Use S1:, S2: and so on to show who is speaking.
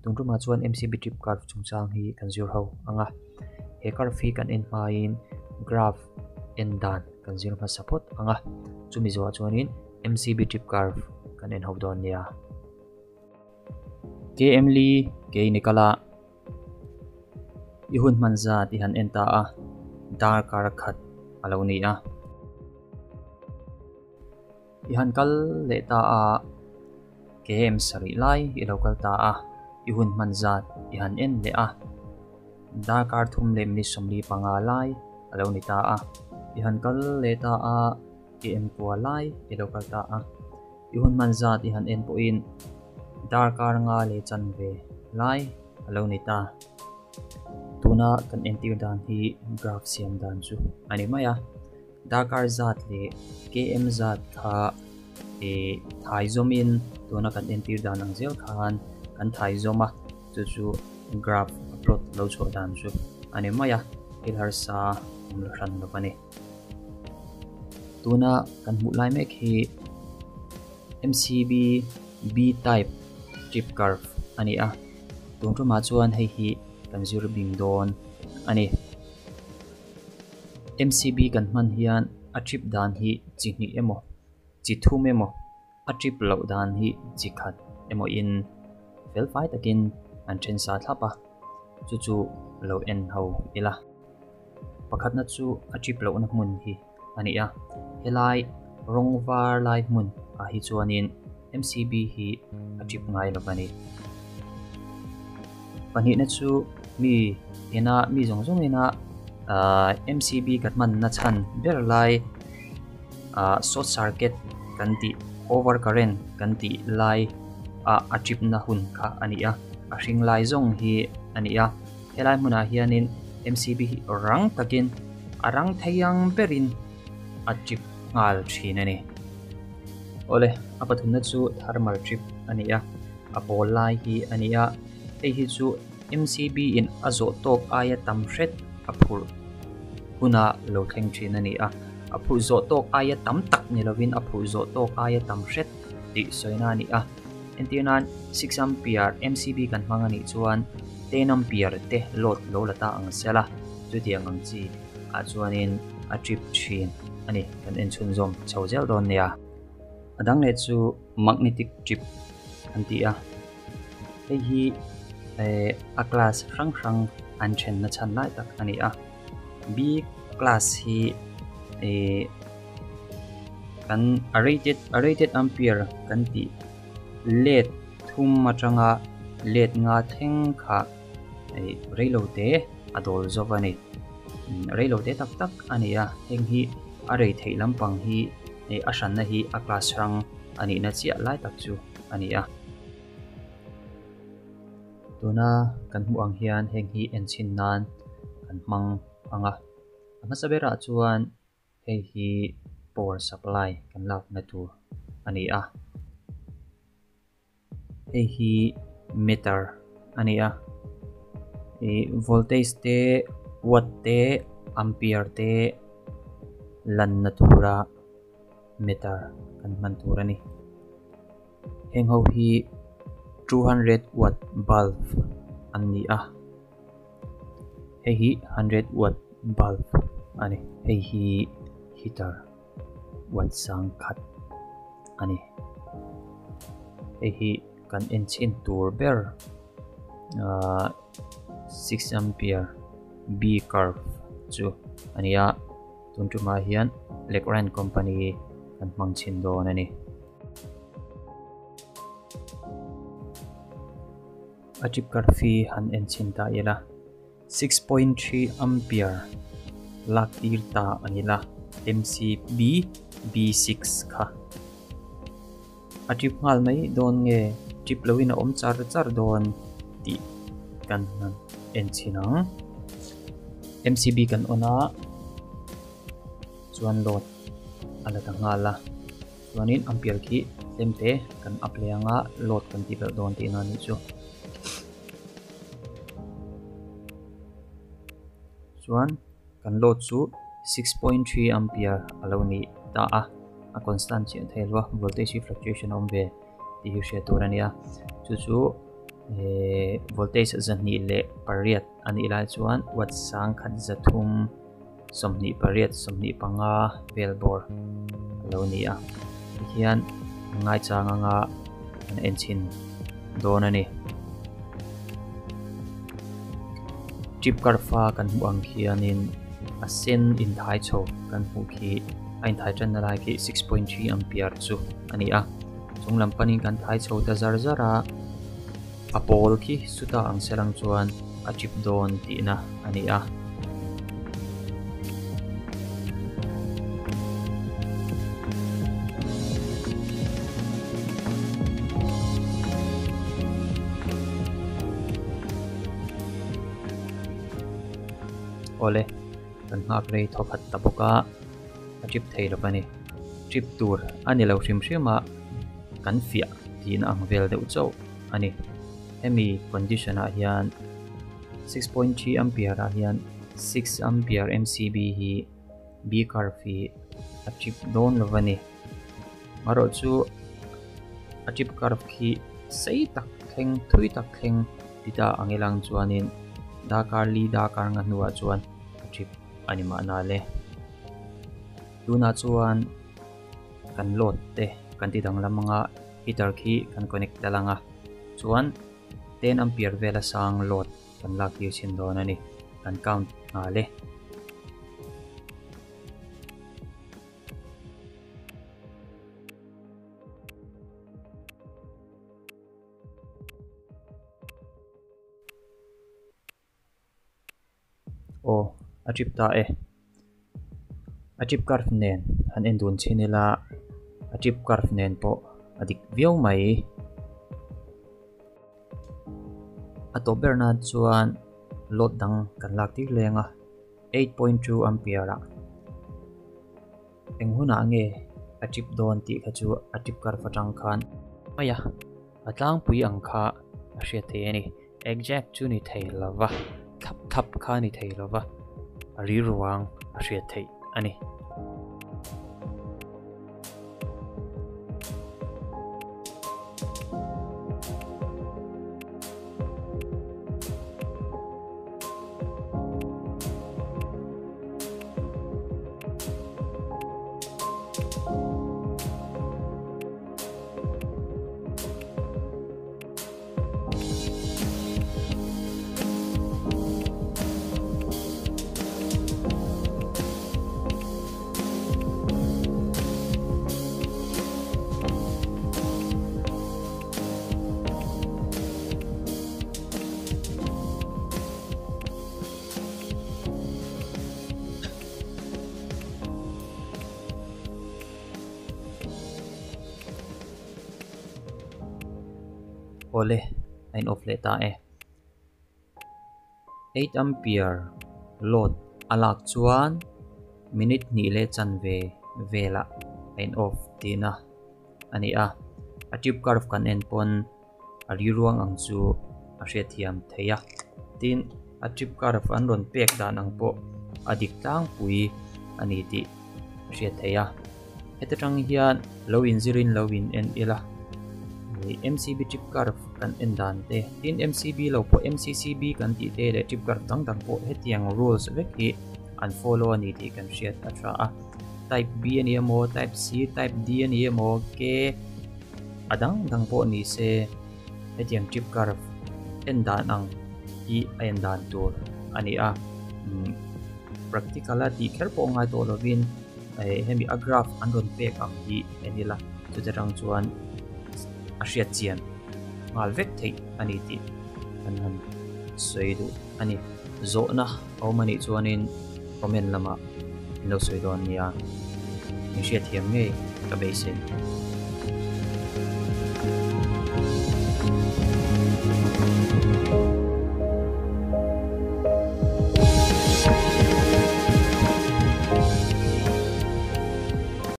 S1: Tun tumah chuan MCB trip curve chungchang hi kan zir ho ang a. He curve hi kan en hmain graph en dan kan zir hmasa phawt ang a. Chumi zawhah chuanin MCB trip curve kan en ho dawn nia. KM Li kei ni kal a, i hun hman zat i han en ta a, darkar khat a lo ni a. I han kal leh ta a, KM sarih lai i lo kal ta a, i hun hman zat i han en leh a, darkar thum leh minute 45 lai a lo ni ta a. I han kal leh ta a, KM kua lai i lo kal ta a, i hun hman zat i han en pawhin darkar nga leh chanve lai a lo ni ta. Tuna kan entir dan hi graph siam dan chu a ni mai a. Darkar zat leh KM zat kha thai zawmin tuna kan entir dan ang zel khan kan thai zawm a, chu chu graph a plot lo chhuah dan chu a ni mai a, thil harsa awm la hran lo a ni. Tuna kan hmuh lai mek hi MCB B type trip curve a ni a, tun tumah chuan hei hi kan zir bing dawn a ni. MCB kan hman hian a trip dan hi chi hnih emaw, chi thum emaw, a trip loh dan hi chi khat emaw in fel fai takin an then sa thlap a, chu chu lo en ho ila. Pakhatna chu a trip lohna hmun hi a ni a, helai rawng var lai hmun ah hi chuanin MCB hi a trip ngai lo a ni. Pahnihna chu mi ina mi zawng zawng ina MCB kan hmanna chhan ber lai short circuit kan tih over current kan tih lai a a trip na hun kha a ni a, a hring lai zawng hi a ni a. Helai hmunah hianin MCB hi rang takin a rang thei ang berin a trip nghal thin a ni. Awle, a pathumna chu thermal trip a ni a, a pawl lai hi a ni a, hei hi chu MCB in a zawh tawk aia tam hret a phurh huna lo thleng thin a ni a, a phurh zawh tawk aia tam tak ni lovin a phurh zawh tawk aia tam hret tih sawina a ni a. Entir nan 6 ampere MCB kan hmang a nih chuan 10 ampere te load lo la ta ang sela, chutiang ang chi ah chuanin a trip thin a ni. Kan en chhunzawm chho zel dawn nia. A dang leh chu magnetic trip an ti a, hei hi a class hrang hrang an thenna chhan lai tak a ni a. B class hi kan a rated a rated ampere kan tih let thum atanga let nga thleng kha reilo te a dawl zawk a ni. Reilo te tak tak a ni a, heng hi a rei theih lampang hi a hranna hi a class hrang a nihna chiah lai tak chu a ni a. Tuna kan hmuh ang hian heng hi enchhin nan kan hmang ang a. A hmasa berah chuan hei hi power supply kan lakna tur a ni a. Hei hi meter a ni a. Voltage te, watt te, ampere te lanna tura meter kan hman tur a ni. Heng ho hi 200 watt bulb an ni a. Hei hi 100 watt bulb a ni. Hei hi heater watt sang khat a ni. Hei hi kan en chhin tur ber 6 ampere B curve chu a ni a. Tun tumah hian Legrand company kan hmang chhin dawn a ni. A trip curve hi han en chhin ta ila 6.3 ampere lak tir ta a ni la, MCB B6 kha. A trip nghal mai dawn nge trip loin a awm char char dawn tih kan han en chhin ang. MCB kan on a, chuan load a la ta nghal a. Chuanin ampere khi tlem te kan up leh anga load kan tih belh dawn tihna a nih chu. Chuan kan load chu 6.3 ampere a lo ni ta a, a constant chiah thei lo a, voltage hi fluctuation a awm ve tih hi hriat tur a ni a. Chu chu Voltage 208 a nih lai chuan watt 1328 25 vel bawr a lo ni a. Tikhian ngaichang anga kan en chhin dawn a ni. Trip curve a kan hmuh ang khianin a sen inthai chho kan hmuh khi a inthai tanna lai khi 6.3 ampere chu a ni a. Chung lam panin kan thai chho ta zar zar a, a pawl khi chuta ang serang chuan a trip dawn tihna a ni a. Awle, kan nghak rei thawkhat ta bawk a, a trip thei lo a ni. Trip tur a ni lo hrim hrim a, kan fiah tihna ang vel deuh chauh a ni. Hemi condition ah hian 6.3 ampere ah hian 6 ampere MCB hi B curve hi a trip dawn lo a ni. Marawh chu a trip curve khi sei tak thleng thui tak thleng ti ta ang ilang chuanin darkar li darkar nga hnuah chuan a trip a ni mahna le. Tunah chuan kan load te kan ti danglam anga heater khi kan connect tel anga chuan 10 ampere vela sang load kan lak tir chhin dawn a ni. Kan count nghal e. Aw, a trip ta e. A trip curve nen han en dun chhin ila, a trip curve nen pawh a dik viau mai. A tawp ber nan chuan load dang kan lak tir leng a, 8.2 ampere ah. Eng hunah nge a trip dawn tih kha chu a trip curve atang khan mai a, a tlangpui ang kha a hriat thei a ni. Exact chu ni thei lova, thlap thlap kha ni thei lova, a ri ruang a hriat theih a ni. Awle, a in off leh ta e. 8 ampere load a lak chuan minute hnih leh chanve velah a in off tihna a ni a. A tube curve kan en pawn a ri ruang ang chu a hriatthiam theih a. Tin, a trip curve an rawn pek dan ang pawh a dik tlangpui a ni tih a hriat theih a. Heta tang hian lo inzirin lo in en ila, MCB trip curve kan en dan te, tin MCB lo pawh MCCB kan tih te leh trip curve dang dang pawh hetiang rules vek hi an follow a ni tih kan hriat a tha a. Type B a ni emaw, Type C, Type D a ni emaw, K a dang dang pawh ni se hetiang trip curve en dan ang hi a en dan tur a ni a. Practical a tih kher pawh ngai tawh lovin hemi a graph an rawn pek ang hi en ila chuta tang chuan a hriat chian nghal vek theih a ni tih kan han sawi duh a ni. Zawhna a awm a nih chuanin comment lamah min lo sawi dawn nia, min hriatthiam ngei ka beisei.